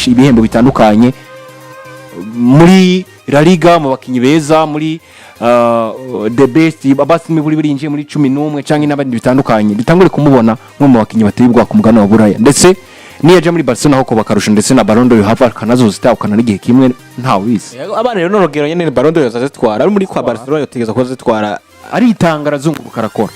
ibihembo bitandukanye muri La Liga, mu bakinyi beza, muri the best, basi buri birinjiye muri 11 canke n'abandi bitandukanye. Dutangure kumubona nko mu bakinyi bateye ubwoba ku mugabane wa Buraya, ndetse niyo aja muri Barcelona ho bakarusha, ndetse na Ballon d'Or hava akanazozitahukana n'igihe kimwe, ntawe ubizi. Yego, abana rero n'urugero nyene Ballon d'Or zitwara ari muri kwa Barcelona, yotegeza ko zitwara. Aritanga, arazunguruka, arakora.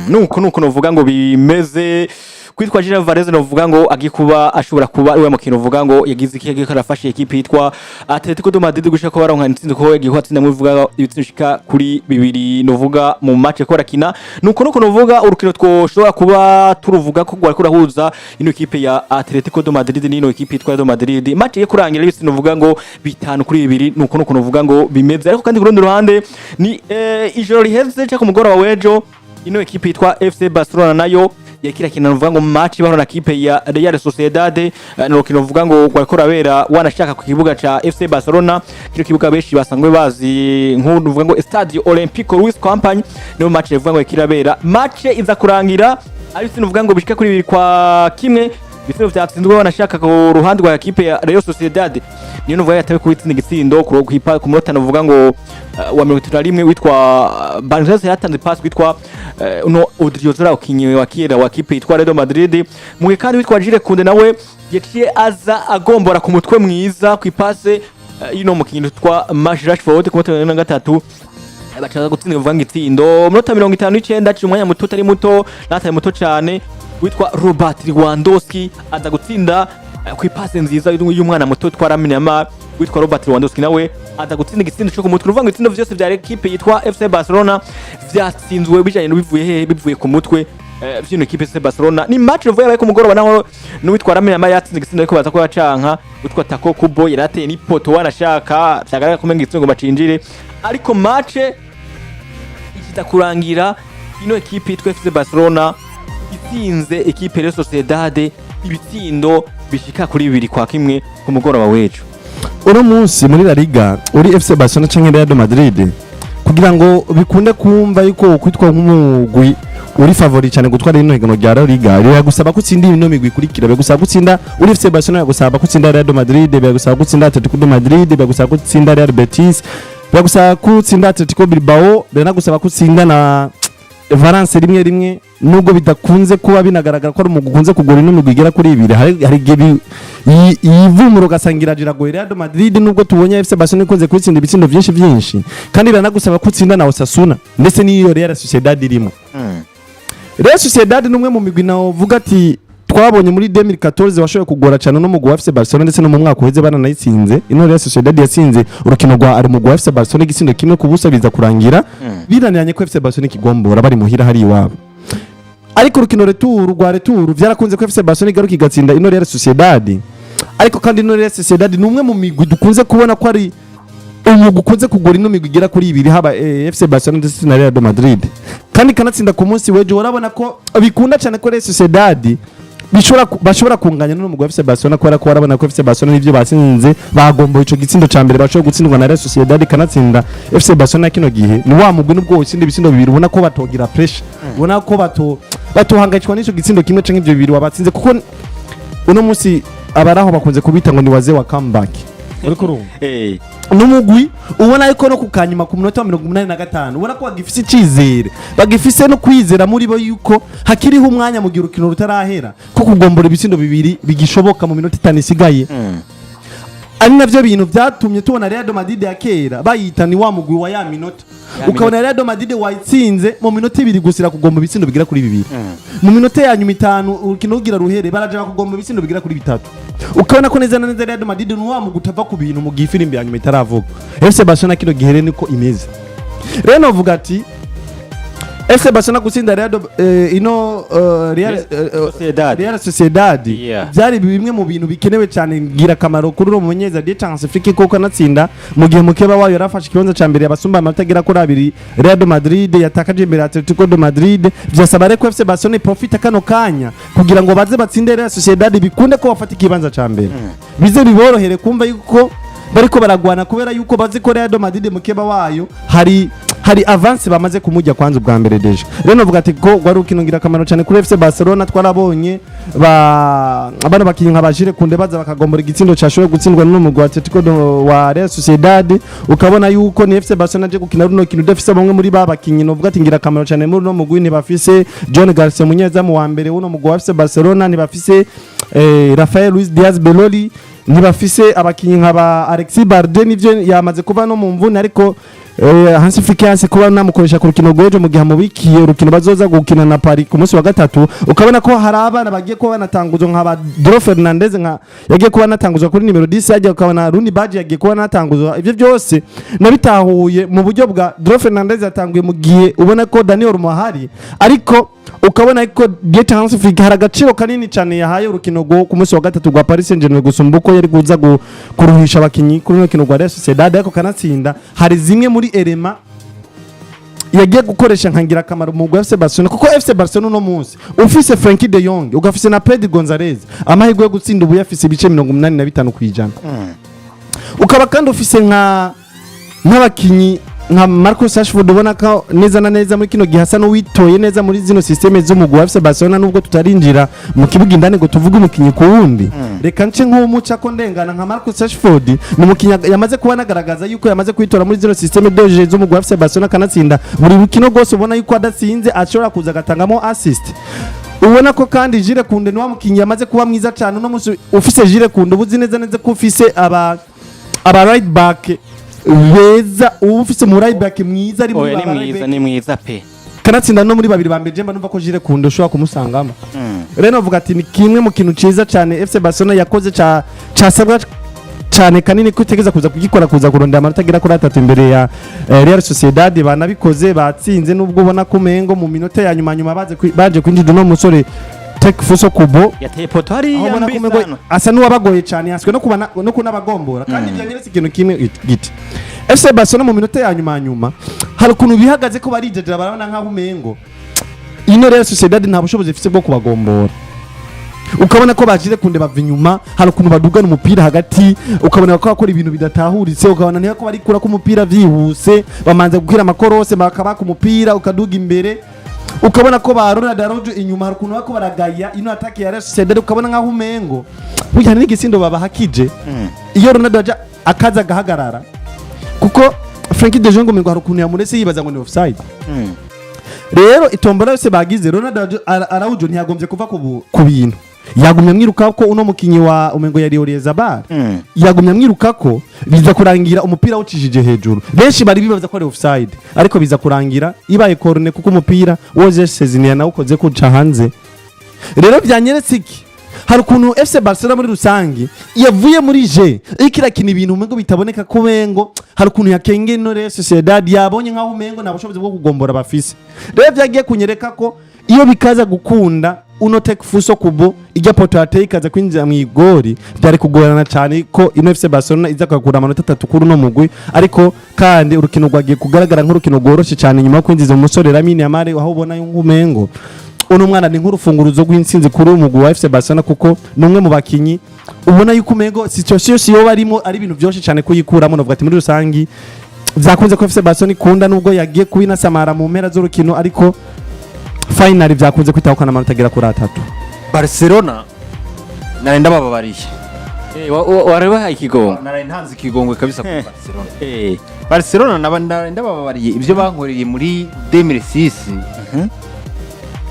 Nuko novuga ngo bimeze kwitwa Julian Alvarez, novuga ngo agiye kuba ashobora kuba ari we mukino uvuga ngo yagize iki, yagiye karafashe ekipe yitwa Atletico de Madrid gushaka ko baronka intsinzi, ko yagiye kubatsinda mu bivuga ibitsindo bishika kuri bibiri, novuga mu match ko barakina. Nuko novuga urukino twoshobora kuba turuvuga ko rwari kurahuza ino ekipe ya Atletico de Madrid n'ino ekipe yitwa Real Madrid, match ye kurangira ibitsindo novuga ngo 5-2. Nuko novuga ngo bimeze. Ariko kandi ku rundi ruhande ni ijoro riheze cyangwa ku mugoroba w'ejo, ino ekipe yitwa FC Barcelona nayo yakira kintu nuvuga ngo match bahura na kipe ya Real Sociedad. Ni urukino ruvuga ngo rwariko rurabera wanashaka ku kibuga ca FC Barcelona, kino kibuga benshi basanzwe bazi nk'ubu ngo Estadio Olympico Luis Companys. Niyo match ivuga ngo ikirabera, match iza kurangira ari nuvuga ngo bishika kuri 2-1, ibitsindo vyatsinzwe wanashaka ku ruhande rwa ekipe ya Real Sociedad. Niyo nuvuga yatawe kubitsinda igitsindo ku munota nuvuga ngo wa 31, witwa Banzes yatanze pass witwa uno Odriozola, ukinyi wa kera wa kipe yitwa Real Madrid. Mu gihe kandi witwa Jules Koundé nawe yaciye aza agombora ku mutwe mwiza ku ipase y'uno mukinyi witwa Marcus Rashford ku munota wa 43, bacaza gutsinda uvuga ngo itsindo munota 59, aciye umwanya muto utari muto n'atari muto cyane, witwa Robert Lewandowski aza gutsinda ku ipase nziza y'umwana muto witwa Lamine Yamal. Witwa Robert Lewandowski nawe aza gutsinda igitsindo cyo ku mutwe. Uvuga ngo ibitsindo vyose vya ekipe yitwa FC Barcelona vyatsinzwe bijanye n'bivuye hehe? Bivuye ku mutwe vy'ino ekipe FC Barcelona. Ni match uvuye yabaye ku mugoroba, naho n'uwitwa Lamine Yamal yatsinze igitsindo, ariko baza ko bacanka witwa Tako Kubo yarateye n'ipoto, wanashaka vyagaragara ko umenga igitsindo ngo bacinjire. Ariko match ikiza kurangira ino ekipe yitwa FC Barcelona itsinze ekipe Real Sociedad ibitsindo bishika kuri 2-1 ku mugoroba w'ejo. Uno munsi muri La Liga, uri FC Barcelona canke Real Madrid, kugira ngo bikunde kumva yuko kwitwa nk'umugwi uri favori cyane gutwara ino higanwa rya La Liga, biragusaba ko utsinda ino migwi ikurikira. Biragusaba gutsinda uri FC Barcelona, biragusaba gutsinda Real Madrid, biragusaba gutsinda Atletico de Madrid, biragusaba gutsinda Real Betis, biragusaba gutsinda Atletico Bilbao, biranagusaba gutsinda na Valence rimwe rimwe, nubwo bidakunze kuba binagaragara ko ari umugwi ukunze kugura ino migwi igera kuri ibiri. Hari igihe yivumura ugasanga iragiragoye Real Madrid, nubwo tubonye FC Barcelona ikunze kubitsinda ibitsindo byinshi byinshi. Kandi biranagusaba ko utsinda na Osasuna ndetse n'iyo Real Sociedad irimo. Real Sociedad ni umwe mu migwi navuga ati twabonye muri 2014 washoboye kugora cyane no mugwi wa FC Barcelona, ndetse no mu mwaka uheze baranayitsinze. Ino Real Sociedad yatsinze urukino rwa ari mugwi wa FC Barcelona igitsindo 1-0, biza kurangira biraniranye ko FC Barcelona ikigombora bari muhira hari iwabo. Ariko urukino retour rwa retour byarakunze ko FC Barcelona igaruka igatsinda ino Real Sociedad. Ariko kandi ino Real Sociedad ni umwe mu migwi dukunze kubona ko ari umugwi ukunze kugura ino migwi igera kuri ibiri, haba FC Barcelona ndetse na Real Madrid, kandi kanatsinda ku munsi w'ejo. Urabona ko bikunda cyane ko Real Sociedad bashobora kunganya n'uno mugwi wa FC Barcelona, kubera ko barabona ko FC Barcelona n'ivyo batsinze bagomboye ico gitsindo ca mbere bashobora gutsindwa na Real Sociedad, kanatsinda FC Barcelona kino gihe ni wa mugwi nubwo wotsinda ibitsindo bibiri, ubona ko batogira pressure, ubona ko batohangayikwa n'ico gitsindo kimwe canke ivyo bibiri wabatsinze, kuko uno munsi abaraho bakunze kubita ngo ni wazee wa comeback. Uriko urumva n'umugwi ubona ariko no kukanyuma ku munota wa 85, ubona ko bagifise icizere, bagifise no kwizera muri bo yuko hakiriho umwanya mu gihe urukino rutarahera, ko kugombora ibitsindo bibiri bigishoboka mu minota 5 isigaye. Ari navyo bintu vyatumye tubona Real Madrid ya kera bayita ni wa mugwi wa ya minota. Ukabona Real Madrid wayitsinze mu minota 2 gusira kugomba ibitsindo bigera kuri bibiri, mu minota ya nyuma 5 urukino rugira ruhere baraja kugomba ibitsindo bigera kuri bitatu. Ukabona ko neza na neza Real Madrid ni wa mugwi utava ku bintu mu gihe ifirimbi ya nyuma itaravuga. FC Barcelona kino gihe rero niko imeze. Rero novuga ati FC Barcelona gutsinda Real ino Real Sociedad. Real Sociedad byari bimwe mu bintu bikenewe cyane, ngira akamaro kuri uwo mumenyereza Hansi Flick, kuko anatsinda mu gihe mukeba wayo yarafashe ikibanza ca mbere, abasumba amanota agera kuri abiri Real de Madrid yatakaje imbere ya Atletico de Madrid. Vyasaba rero ko FC Barcelona profita kano kanya kugira ngo baze batsinde Real Sociedad, bikunde ko bafata ikibanza ca mbere, bize biborohere kumva yuko bariko baragwana, kubera yuko bazi ko Real de Madrid mukeba wayo hari Hari avance bamaze kumujya kwanza ubwa mbere déjà. Rero novuga ati ko rwari urukino ngirakamaro cyane kuri FC Barcelona. Twarabonye ba abana bakinyi nka ba Jules Koundé baza bakagombora igitsindo cyashoboye gutsindwa n'umugwi wa Atletico wa Real Sociedad. Ukabona yuko ni FC Barcelona aje gukina runo kintu udafise bamwe muri ba bakinyi novuga ati ngirakamaro cyane muri uno mugwi. Ntibafise Joan Garcia, umunyezamu wa mbere w'uno mugwi wa FC Barcelona, ntibafise Rafael Luis Diaz Belloli, ntibafise abakinyi nka ba Alexis Balde. Nivyo yamaze kuva no mu mvune, ariko Hansi Flick yanse kuba namukoresha ku rukino rw'ejo mu gihe amubikiye urukino bazoza gukina na Paris ku munsi wa gatatu. Ukabona ko hari abana bagiye kuba banatanguzwa nka ba Dro Fernandez, nka yagiye kuba natanguzwa kuri nimero 10 yagiye, ukabona Roony Bardghji yagiye kuba natanguzwa. Ivyo byose nabitahuye mu buryo bwa Dro Fernandez yatanguye mu gihe ubona ko Daniel Olmo ahari, ariko ukabona ko Dieter Hans Flick hari agaciro kanini cyane yahaye urukino rwo ku munsi wa gatatu rwa Paris Saint-Germain gusumba uko yari kuza kuruhisha abakinyi kuri runo rukino rwa Real Sociedad. Ariko kanatsinda hari zimwe muri éléments yagiye gukoresha nka ngirakamaro mu mugwi wa FC Barcelona, kuko FC Barcelona uno munsi ufise Frenkie de Jong, ugafise na Pedri Gonzalez, amahirwe yo gutsinda ubu yafise ibice 85%. Ukaba kandi ufise nka nk'abakinyi nka Marcus Rashford, ubona ko neza na neza muri kino gihe asa n'uwitoye neza muri zino système z'umugwi wa FC Barcelona. Nubwo tutarinjira mu kibuga indani ngo tuvuge umukinyi ku wundi, reka nce nk'umuca ko ndengana nka Marcus Rashford. Ni umukinyi yamaze kuba anagaragaza yuko yamaze kwitora muri zino système de jeu z'umugwi wa FC Barcelona, akanatsinda buri rukino rwose. Ubona yuko adatsinze ashobora kuza agatangamo assist. Ubona ko kandi Jules Koundé ni wa mukinyi yamaze kuba mwiza cyane. Uno munsi ufise Jules Koundé, uba uzi neza neza ko ufise aba right back beza, uba ufise mu right back mwiza ari muri Oya, ni ba right mwiza. back. Ni mwiza pe. Kanatsinda no muri babiri ba mbere jemba numva ko Jules Koundé ushobora kumusangamo. Rero navuga ati ni kimwe mu kintu ciza cyane FC Barcelona yakoze ca casabwa cyane kanini ko itegeza kuza kugikora, kuza kurondera amanota agera kuri atatu imbere ya Real Sociedad. Banabikoze, batsinze, nubwo ubona ko umengo mu minota ya nyuma nyuma baje kwinjiza uno musore Takefusa Kubo. Yateye poteau Aho hariya ubona mbi ko umengo sana. asa n'uwabagoye cyane, haswe no kubana no kunabagombora. Kandi byanyeretse ikintu kimwe giti FC Barcelona mu minota ya nyuma nyuma hari ukuntu bihagaze ko barijejera, barabona nkaho umengo ino Real Sociedad nta bushobozi ifise bwo kubagombora. Ukabona ko ba Jules Koundé bava inyuma, hari ukuntu badugana umupira hagati, ukabona ko bakora ibintu bidatahuritse, ukabona ntibako barikura ko umupira vyihuse, bamanza gukira amakorose bakabaka umupira ukaduga imbere. Ukabona ko ba Ronald Araujo inyuma hari ukuntu bako baragaya ino attaque ya Real Sociedad, ukabona nkaho umengo burya hari n'igisindo babahakije iyo Ronaldo aja akaza agahagarara, kuko Frenkie de Jong umengo hari ukuntu yamurese yibaza ngo ni offside. Rero itombora yose bagize, Ronald Araujo ntiyagombye kuva ku bintu, yagumye amwiruka ko uno mukinyi wa umengo yari Oyarzabal, yagumye amwiruka ko biza kurangira umupira wucishije hejuru. Benshi bari bibaza ko ari offside, ariko biza kurangira ibaye corner kuko umupira woje Szczesny nawukoze kuca hanze. Rero byanyeretse iki? Hari ukuntu FC Barcelona muri rusange yavuye muri jeu iriko irakina ibintu umengo bitaboneka, ko umengo hari ukuntu yakenge no Real Sociedad yabonye nkaho umengo nta bushobozi bwo kugombora bafise. Rero byagiye kunyereka ko iyo bikaza gukunda uno Takefusa Kubo ijya poteau yateye ikaza kwinjira mu igori, byari kugorana cyane ko ino FC Barcelona iza kugura amanota atatu kuri uno mugwi. Ariko kandi urukino rwagiye kugaragara nk'urukino rworoshye cyane nyuma yo kwinjiza umusore Lamine Yamal, aho ubona nk'umengo uno mwana ni nk'urufunguruzo rw'intsinzi kuri uyu mugwi wa FC Barcelona, kuko ni umwe mu bakinyi ubona yuko umengo situation yose yoba arimo ari ibintu byoroshye cyane kuyikuramo. Navuga ati muri rusangi byakunze ko FC Barcelona ikunda, nubwo yagiye kubinasamara mu mpera z'urukino, ariko finally byakunze kwitahukana amanota agera kuri atatu. Barcelona nari ndabababariye. Wareba ikigongo. Nari ntanze ikigongwe kabisa kuri Barcelona. Barcelona naba nari ndabababariye ibyo bankoreye muri 2006,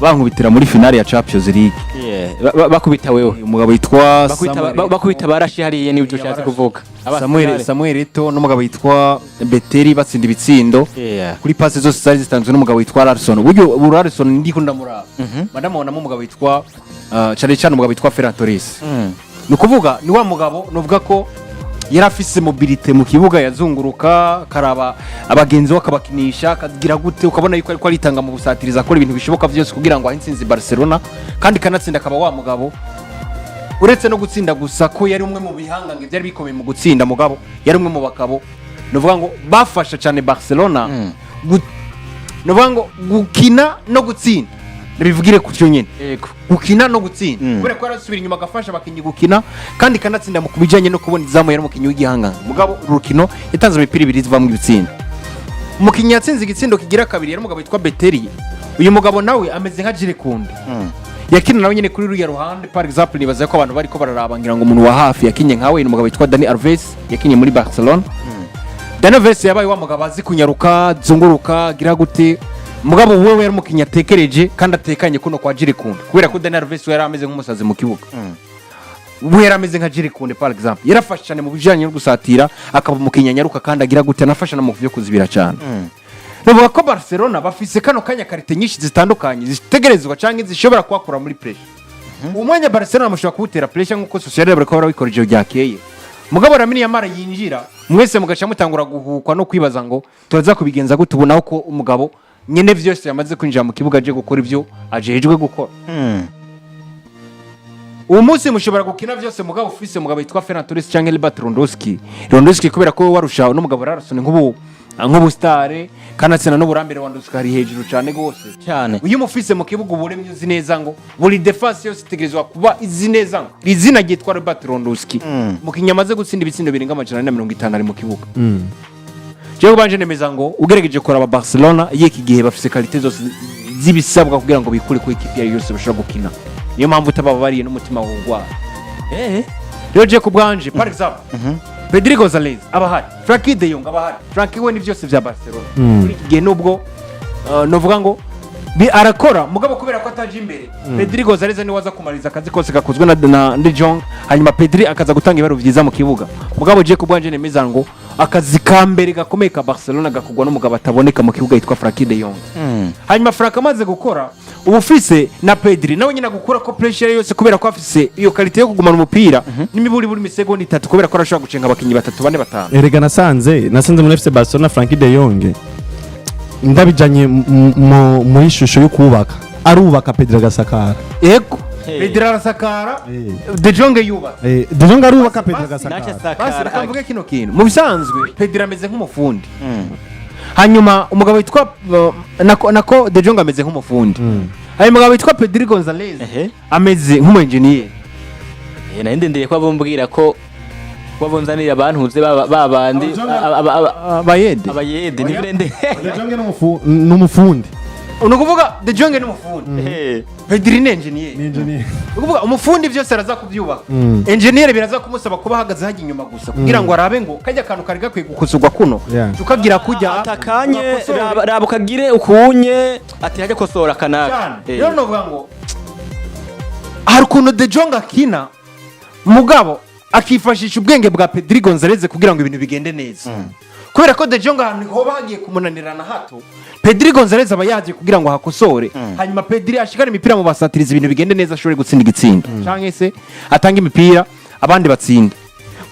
bankubitira muri finale ya Champions League. Yeah, bakubita wewe. Umugabo witwa Bakubita Samuel bakubita barashi hariya, nibyo ushatse kuvuga. Samuel Eto'o n'umugabo witwa Beteri batsinda ibitsindo kuri passe zose zari zitanzwe n'umugabo witwa Larson. Buryo ubu Larson ndiko ndamuraba, ndamubonamo umugabo witwa cyane cyane umugabo witwa Ferran Torres. Ni ukuvuga ni wa mugabo nuvuga ko yari afise mobilité mu kibuga, yazunguruka akaraba abagenzi be akabakinisha, akagira gute, ukabona yuko ariko aritanga mu busatiriza, akora ibintu bishoboka byose kugira ngo ahe intsinzi Barcelona kandi kanatsinda, akaba wa mugabo uretse no gutsinda gusa ko yari umwe mu bihangange byari bikomeye mu gutsinda, mugabo yari umwe mu bagabo ni ukuvuga ngo bafasha cyane Barcelona ni ukuvuga ngo gukina no gutsinda, nabivugire ku cyo nyine. Gukina no gutsinda, kubera ko yarasubira inyuma agafasha abakinnyi gukina kandi kanatsinda. Mu kubijyanye no kubona izamu, yari umukinnyi w'igihangange. Mugabo uru rukino yatanze imipira ibiri ivamo ibitsinda. Umukinnyi yatsinze igitsindo kigira kabiri yari umugabo witwa Beteri. Uyu mugabo nawe ameze nka Jules Koundé, yakina nawe nyine kuri ruriya ruhande. Par exemple, nibaza ko abantu bariko bararaba, ngira ngo umuntu wa hafi yakinye nkawe ni umugabo witwa Dani Alves, yakinye muri Barcelona. Dani Alves yabaye wa mugabo azi kunyaruka, zunguruka, gira gute. Mugabo wewe yari umukinnyi atekereje kandi atekanye kuno kwa Jules Koundé, kubera ko Dani Alves we yari ameze nk'umusazi mu kibuga. We yari ameze nka Jules Koundé, par exemple, yarafashe cyane mu bijyanye no gusatira, akaba umukinnyi anyaruka kandi agira gute, anafasha no mu byo kuzibira cyane. Bavuga ko Barcelona bafise kano kanya qualité nyinshi zitandukanye zitegerezwa cyangwa zishobora kuhakura muri pressure. Uwo mwanya Barcelona mushobora kuwutera pressure nk'uko Sociedad bariko barabikora ijoro ryakeye. Mugabo Lamine Yamal yinjira, mwese mugaca mutangura guhukwa no kwibaza ngo turaza kubigenza gute ubu, naho ko umugabo nyene vyose yamaze kwinjira mu kibuga aje gukora ivyo ajejwe gukora. Uwo munsi mushobora gukina vyose, mugabo ufise umugabo yitwa Ferran Torres cyangwa Robert Lewandowski. Lewandowski kubera ko we warusha n'umugabo Larson nk'ubu star, kanatsinda n'uburambe, Lewandowski ari hejuru cyane gose. Cyane. Iyo umufise mu kibuga, uba uremye uzi neza ngo buri défense yose itegerezwa kuba izi neza ngo izina ryitwa Robert Lewandowski, umukinnyi amaze gutsinda ibitsindo birenga 450 ari mu kibuga. Jewe banje nemeza ngo ugerageje kuraba Barcelona y'iki gihe, bafise qualité zose z'ibisabwa kugira ngo bikure ku ikipe iyo yose bashobora gukina. Niyo mpamvu utababariye n'umutima wogwara. Rero je ku bwanje, par exemple, Pedri Gonzalez aba ahari, Frenkie de Jong aba ahari. Frenkie we ni byose vya Barcelona muri iki gihe, nubwo novuga ngo arakora, mugabo kubera ko ataje imbere, Pedri Gonzalez niwe aza kumariza akazi kose gakozwe na De Jong, hanyuma Pedri akaza gutanga ibaro vyiza mu kibuga. Mugabo je ku bwanje nemeza ngo akazi ka mbere gakomeye ka Barcelona gakugwa n'umugabo ataboneka mu kibuga yitwa Frenkie de Jong. Hanyuma Frank amaze gukora, uba ufise na Pedri nawe nyine gukura ko pressure yose, kubera ko afise iyo qualité yo kugumana umupira n'imiburi buri misegonda 3, kubera ko arashobora gucenga abakinnyi batatu, bane, batanu. Erega nasanze muri FC Barcelona, Frenkie de Jong, ndabijanye muri shusho yo kubaka, arubaka, Pedro agasakara. Yego, Pedri arasakara, De Jong yubatse. De Jong arubaka, Pedro Nace agasakara. Basi reka sakara. mvuge kino kintu: mu bisanzwe Pedri ameze nk'umufundi, hanyuma umugabo witwa nako De Jong ameze nk'umufundi, hanyuma umugabo witwa Pedri Gonzalez ameze nk'umu engineer. Nari ndindiriye ko babumbwira ko babunzanira abantuze babandi Abayede. Abayede nibyo ndende. De Jong n'umufundi. Ni ukuvuga De Jong ni umufundi, Pedri ni engineer. Ni engineer. Ni ukuvuga umufundi byose araza kubyubaka, engineer biraza kumusaba kuba ahagaze hajya inyuma gusa kugira ngo arabe ngo kajya akantu kari gakwiye gukosorwa kuno, tukagira kujya atakanye. ugakosore. Raba ukagire ukunye ati hajya kosora kanaka. Cyane. Rero novuga ngo hari ukuntu De Jong akina, mugabo akifashisha ubwenge bwa Pedri Gonzalez kugira ngo ibintu bigende neza, kubera ko De Jong ahantu hoba hagiye kumunanira na hato, Pedri Gonzalez aba yagiye kugira ngo hakosore, hanyuma Pedri ashikane imipira mu basatiriza, ibintu bigende neza, ashobore gutsinda igitsinda canke se atange imipira abandi batsinda.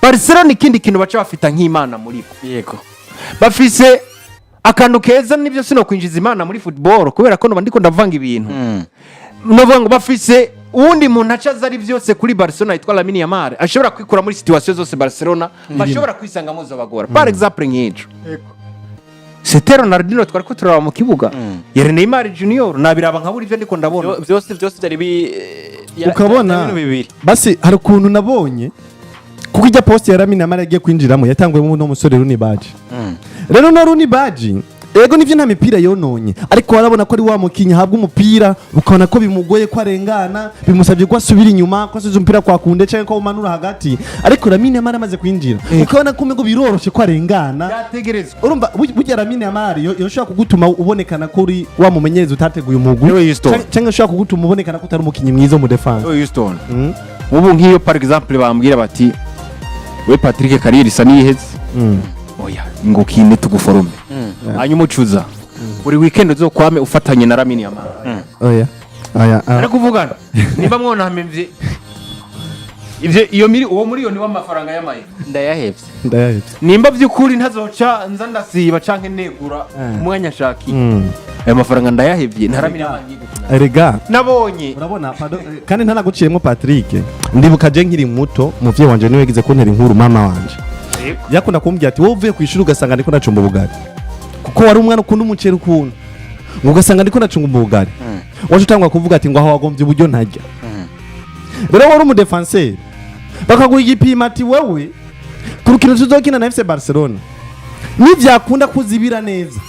Barcelona ikindi kintu baca bafita nk'imana muri bo, bafise akantu keza. Nibyo, sino kwinjiza imana muri football kubera ko noba ndiko ndavanga ibintu. Novuga ngo bafise uwundi muntu aca aza ari byose kuri Barcelona yitwa Lamine Yamal, ashobora kwikura muri situation zose Barcelona bashobora kwisangamo zobagora. Par exemple, nk'ejo c'était Ronaldinho twari ko turaraba mu kibuga, yari Neymar Junior, nabiraba nkabura ivyo ndiko ndabona. Byose byose byari bi Ukabona ibintu bibiri. Basi hari ukuntu nabonye kuko ijya poste ya Lamine Yamal yagiye kwinjiramo yatangwemo n'uno musore Roony Bardghji. Rero no Roony Bardghji, ego nivyo nta mipira yononye, ariko warabona ko ari wa mukinyi ahabwa umupira ukabona ko bimugoye ko arengana, bimusabye ko asubira inyuma, ko asubiza umupira kwa Koundé cyangwa ko awumanura hagati. Ariko Lamine Yamal amaze kwinjira, ukabona ko umengo biroroshe ko arengana. Yategerezwa. Urumva burya Lamine Yamal yoshobora kugutuma ubonekana ko uri wa mumenyereza utateguye umugwi, Niwe Houston. Canke ashobora kugutuma ubonekana ko utari umukinyi mwiza mu défense. Houston, ubu nk'iyo par exemple bambwira bati: "We Patrick, carrière isa n'iyiheze, oya ngo ukine tuguforume, hanyuma ucuza buri weekend uzokwame ufatanye na Lamine Yamal." Oya oya, ah. Ari kuvugana nimba mwonamemvye ivyo iyo miri uwo miliyoni w'amafaranga y'amayero. Ndayahevye. Ndayahevye. Nimba by'ukuri ntazoca nza ndasiba canke negura umwanya ashakiye, ayo mafaranga ndayahevye, nta Lamine Yamal ngiye gukina. Erega Nabonye urabona pardon, kandi ntanaguciyemo Patrick, ndibuka je nkiri muto, umuvyeyi wanje niwe yagize kuntera inkuru. Mama wanje yakunda kumbwira ati: "Wowe uvuye ku ishuri ugasanga ndiko nacumba ubugari, kuko wari umwana ukunda umuceri ukuntu, ngo ugasanga ndiko nacunga ubugari, waje utangwa kuvuga ati ngo aho wagombye uburyo ntajya." Rero wari umudefanseri, bakaguha igipimo ati: "Wewe ku rukino tuzokina na FC Barcelona, nivyakunda kuzibira neza."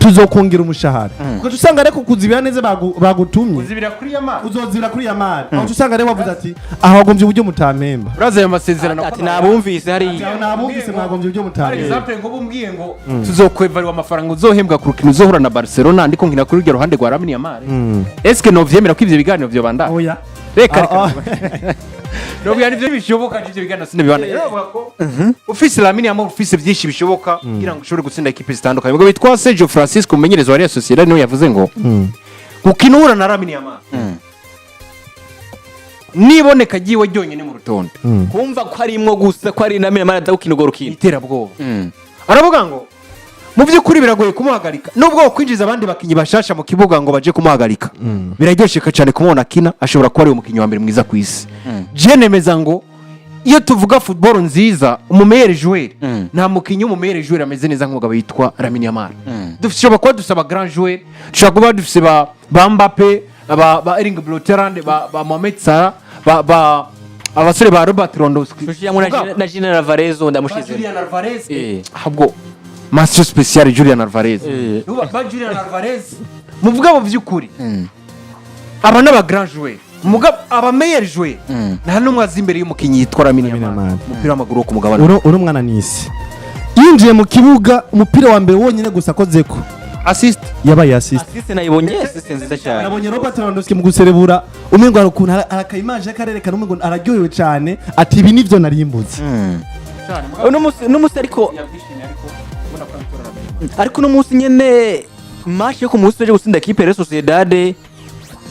Tuzokongera umushahara, ugaca usanga ariko kuzibira neza bagutumye. Uzibira kuri Yamal. Uzozibira kuri Yamal, aho usanga rero wavuze ati: "Aho wagombye uburyo mutampemba." Uraza ayo masezerano. Ati nabumvise hariya. Aho nabumvise, mwagombye uburyo For mutampemba. example, ngo bumbwiye ngo tuzokwevariwa amafaranga uzohembwa ku rukino uzohura na Barcelona, ndiko nkina kuri uryo ruhande rwa Lamine Yamal, eske novyemera ko ivyo biganiro vyobandanya? Oya. Reka. Ah, Reka, nobwira nivyo bishoboka, ivyo biganiro sinabibana. Rero bavuga ko ufise Lamine Yamal, ufise vyinshi bishoboka kugira ngo ushobore gutsinda ekipe zitandukanye. Ubwo bitwa Sergio Francisco, umumenyereza wa Real Sociedad, niwe yavuze ngo gukina uhura na Lamine Yamal niboneka ryiwe ryonyine mu rutonde, Kumva ko arimwo gusa, ko ari na Yamal aza gukina urwo rukino. Iterabwoba. Aravuga ngo mu by'ukuri biragoye kumuhagarika, nubwo wakwinjiza abandi bakinnyi bashasha mu kibuga ngo baje kumuhagarika. Biraryoshye cyane kumubona akina, ashobora kuba ari umukinnyi wa mbere mwiza ku isi. Je nemeza ngo iyo tuvuga football nziza, umu meilleur joueur, nta mukinnyi w'umu meilleur joueur ameze neza nk'umugabo yitwa Lamine Yamal. Dushobora kuba dusaba grand joueur, dushobora kuba dufise ba Mbappe, ba Erling Braut Haaland, ba Mohamed Salah, ba abasore ba Robert Lewandowski. Ushyiramo na Julian Alvarez ndamushize. Julian Alvarez. Eh. Ahubwo mention spéciale Julian Alvarez. Eh. Nuba ba Julian Alvarez, muvuga mu by'ukuri aba n'aba grand joueur, mugabo aba meilleur joueur nta n'umwe azi imbere y'umukinnyi yitwa Lamine Lamine Yamal. Yamal. Umupira w'amaguru wo ku mugabane. Uno mwana nisi yinjiye mu kibuga, umupira wa mbere wonyine gusa akozeko Assist. yabaye assist. Assist nayibonye, assist nziza cyane. Nabonye Robert Lewandowski mu guserebura, umengo hari ukuntu arakayimaje akarerekana, umengo araryohewe cyane, ati: "Ibi nivyo narimbuze." Uno munsi ariko uno munsi nyene, match yo ku munsi uje gutsinda ekipe ya Real Sociedad,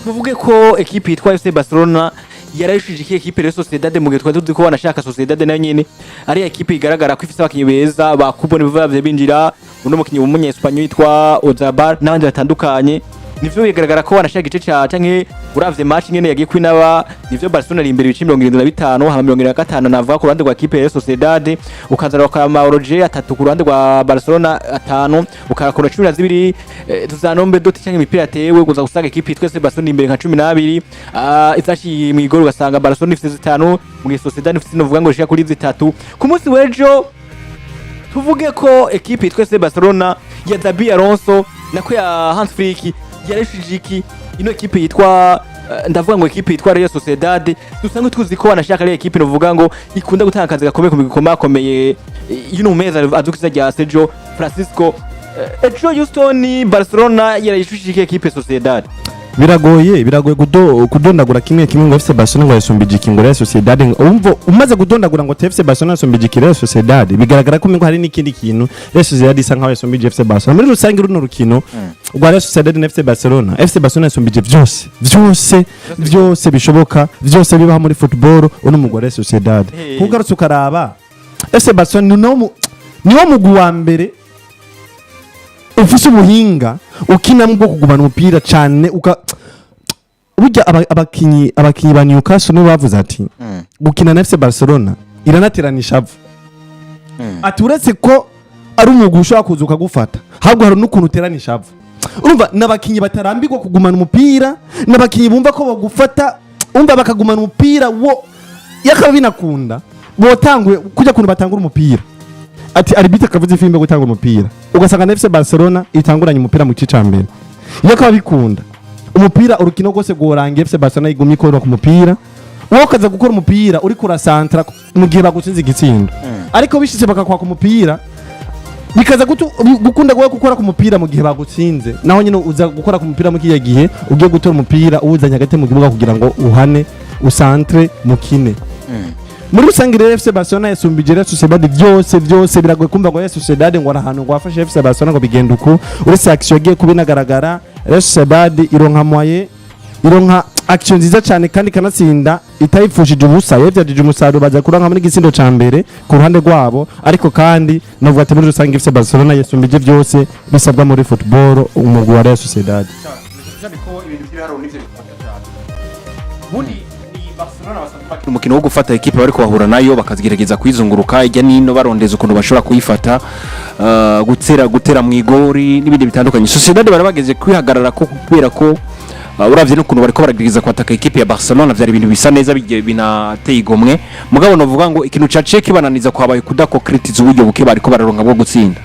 tuvuge ko ekipe yitwa FC Barcelona yarayishije iki ekipe Real Sociedad, mu gihe twari tuzi ko banashaka Sociedad nayo nyene ari ekipe igaragara ko ifise abakinyi beza ba Kubone bava binjira, uno mukinyi w'umunya Espanyol yitwa Oyarzabal n'abandi batandukanye. Nivyo bigaragara ko wanashaka igice ca canke uravye match nyene yagiye kwinaba, nivyo Barcelona iri imbere ibice 75 hama 75, navuga ku ruhande rwa ekipe ya Real Sociedad, ukaza bakama Roger atatu ku ruhande rwa Barcelona atanu, ukarakora 12 tuzanombe doti canke imipira yatewe kuza gusanga ekipe twese Barcelona imbere nka 12, izaciye mu igoro ugasanga Barcelona ifise zitanu, mu gihe Sociedad ifise novuga ngo ishika kuri zitatu. Ku munsi w'ejo tuvuge ko ekipe yitwa FC Barcelona ya Xabi Alonso, nako ya Hans Flick, yareshije iki ino ekipe yitwa ndavuga ngo ekipe yitwa Real Sociedad. Dusanzwe tuzi ko wanashaka ari ekipe novuga ngo ikunda gutanga akazi gakomeye ku migwi ikomakomeye. Yuno meza azwi ku izina rya Sergio Francisco, ejo Houston Barcelona yarayishushije iki ekipe Sociedad? Biragoye kudondagura kimwe kimwe ngo FC Barcelona ngo yasumbije iki, ngo Real Sociedad umva umaze kudondagura ngo FC Barcelona yasumbije iki Real Sociedad, bigaragara ko umengo hari n'ikindi kintu Real Sociedad isa nkaho yasumbije FC Barcelona. Muri rusange, runo rukino rwa Real Sociedad na FC Barcelona, FC Barcelona yasumbije byose, byose, byose bishoboka, byose bibaho muri football uno mugwi wa Real Sociedad. Hey. Kugarutse ukaraba FC Barcelona niwo mugwi wa mbere ufise ubuhinga ukinamo bwo kugumana umupira cyane, uka burya abakinyi ba Newcastle nibo bavuze ati gukina na FC Barcelona iranaterana ishavu, ati uretse ko ari umugwi ushobora kuza ukagufata, ahubwo hari n'ukuntu uterana ishavu. Urumva n'abakinyi batarambirwa kugumana umupira, n'abakinyi bumva ko bagufata, umva bakagumana umupira wo yakaba binakunda botanguye kujya kuntu batangura umupira, ati arbitre akavuza ifirimbi yo gutanga umupira, ugasanga na FC Barcelona itanguranye umupira mu gice ca mbere. Iyo akaba bikunda umupira, urukino rwose rworangiye FC Barcelona igumye ikora ku mupira, wowe ukaza gukora umupira uriko urasantra mu gihe bagutsinze igitsindo. Ariko bishitse bakakwaka umupira, bikaza gukunda guwe gukora ku mupira mu gihe bagutsinze, naho nyine uza gukora ku mupira mu kiya gihe ugiye gutora umupira uwuzanye hagati mu kibuga kugira ngo uhane usantre mukine. Muri rusange rero, FC Barcelona yasumbije Real Sociedad byose, byose. Biragoye kumva ngo Real Sociedad ngo ari ahantu ngo wafashe FC Barcelona ngo bigenda uku, uretse action yagiye kuba inagaragara, Real Sociedad ironka moye, ironka action nziza cyane kandi ikanatsinda itayipfushije ubusa, yavyajije umusaruro, baza kuronka muri gitsindo ca mbere ku ruhande rwabo. Ariko kandi novuga ati muri rusange FC Barcelona yasumbije byose bisabwa muri football umugwi wa Real Sociedad. Cyane ko ibintu by'ibiharuro nivyo bifata cyane. Ubundi ni Barcelona basanzwe bakina umukino wo gufata ekipe bariko bahura nayo, bakazigerageza kuyizunguruka ijya nino, barondeza ukuntu bashobora kuyifata, gutera mu igori n'ibindi bitandukanye. Sociedad bari bageze kwihagarara ko kubera ko uravye n'ukuntu bariko baragerageza kwataka ekipe ya Barcelona, vyari ibintu bisa neza binateye igomwe. Mugabo novuga ngo ikintu caciye kibananiza kwabaye kudakokritiza uburyo buke bariko bararonka bwo gutsinda,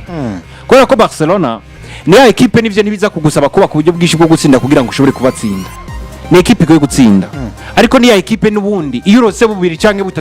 kubera ko Barcelona Ni ya ekipe nivyo ntibiza kugusaba kuba ku buryo bwinshi bwo gutsinda kugira ngo ushobore kubatsinda. Ni ekipe igoye gutsinda, ariko ni ya ekipe n'ubundi iyo urose bubiri canke butatu.